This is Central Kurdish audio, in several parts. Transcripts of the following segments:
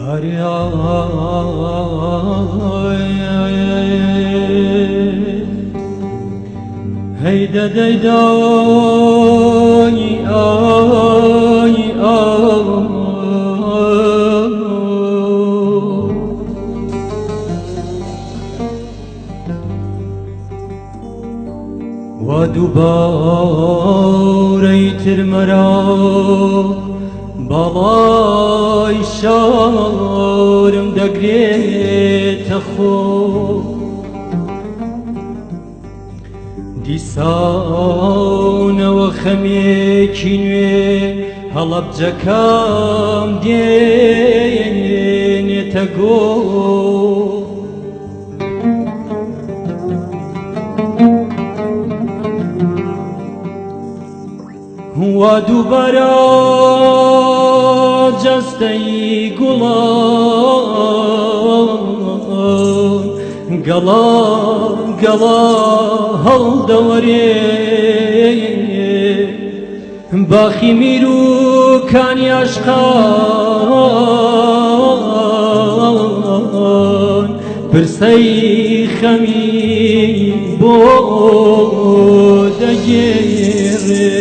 ئارێ هەی دە دەی دای ئای ئای. وا دووبارەی تر مەرا باڵای شارم دەگرێتە خۆ، دیسانەوە خەمێکی نوێ هەڵەبجەکەم دێنێتە گۆ. وا دووبارە جەستەی گوڵان گەڵا گەڵا هەڵدەوەرێ، باخی میر و کانی عاشقان پرسەی خەمی بۆ دەگێڕێ.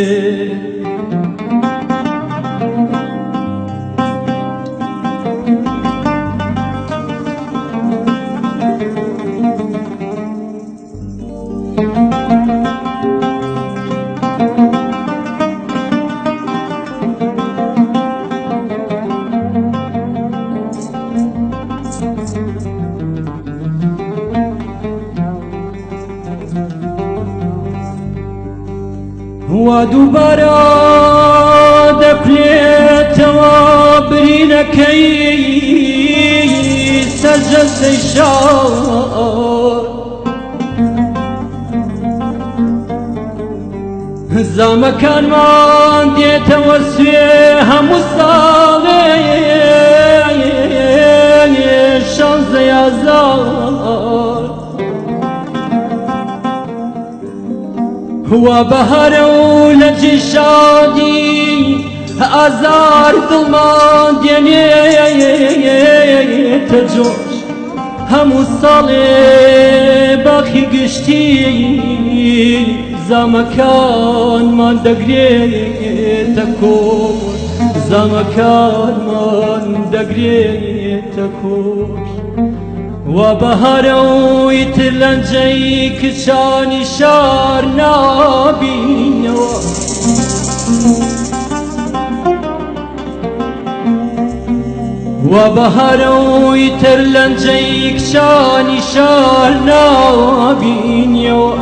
وا دووبارە دەکرێتەوە برینەکەی سەرجەستەی شار، زامەکانمان دێتەوە سوێ هەموو ساڵێ شانزە ئازار. وا بەهارە و لە جێ شادی ئازار دڵمان دێنێتە جۆش، هەموو ساڵێ باخی گشتی زامەکانمان دەگرێتە کۆش، زامەکانمان دەگرێتە کۆش. وا بەهارە و ئیتر لەنجەی کچانی شار نابینەوە، وا بەهارە و ئیتر لەنجەی کچانی شار نابینیەوە،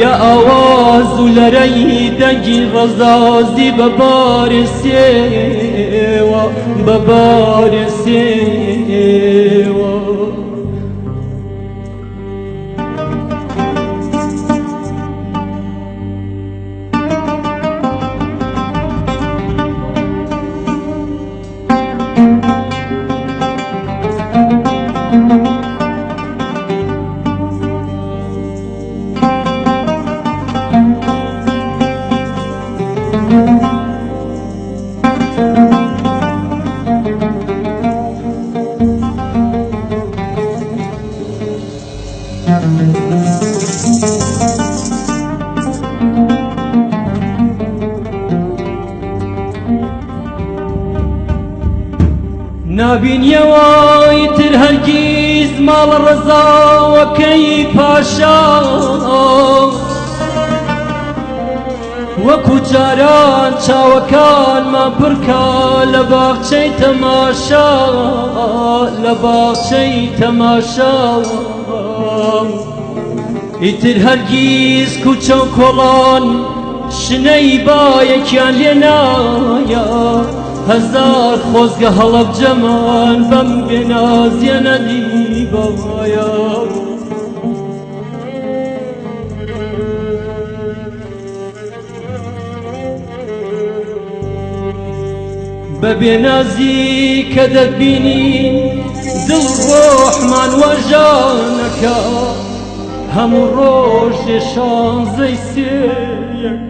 یا ئاواز و لەرەی دەنگی ڕەزازی بە بارێ سێوە، بە بارێ سێوە. نابینیەوە ئیتر هەرگیز ماڵە ڕەزاوەکەی پاشا، وەکو جاران چاوەکانمان پڕکا لە باخچەی تەماشا، لە باخچەی تەماشا. ئیتر هەرگیز کوچە و کۆڵان شنەی بایەکیان لێ نایە، هەزار خۆزگە هەڵەبجەمان بەم بێنازیە نەدیبایە. بە بێنازی کە دەتبینی دڵ ڕۆحمان وەژانەکە، هەموو ڕۆژێ شانزەی سێیەک.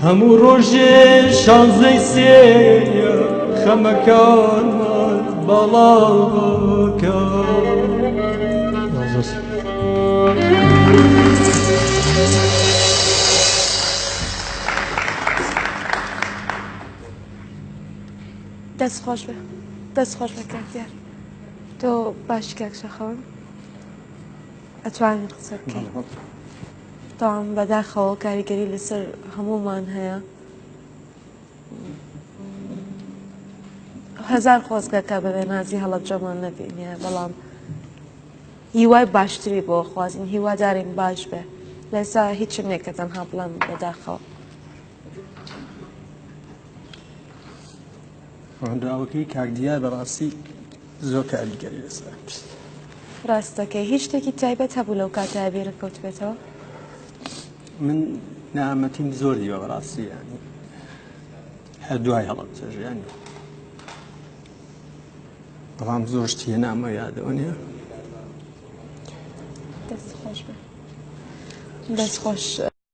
هەموو ڕۆژێ شانزەی سێیە خەمەکانمان باڵاکە. دەست خۆش بێ دەست خۆش بێ کاک دیار تۆ باشی کاک شاخەوان ئەتوانین قسە بکەین تاوان بەداخەوە کاریگەری لەسەر هەموومان هەیە هەزار خۆزگە کە بە بێنازی هەڵەبجەمان نەبینیە بەڵام هیوای باشتری بۆ خوازین هیوادارین باش بێ لەسا هیچم نییە کە تەنها بڵێم بەداخەوە هۆنراوەکەی کاک دیار بەڕاستی زۆر کاریگەری لەسەر کرد. ڕاستەکەی هیچ شتێکی تایبەت هەبوو لەو کاتە بیرت کەوتبێتەوە؟ من نامەتیم زۆر دیوە بەڕاستی ینی هەر دوای هەڵەبجە ژیانی بەڵام زۆر شتی هێنامە یادەوە نییە. دەست خۆش بێ دەست خۆش.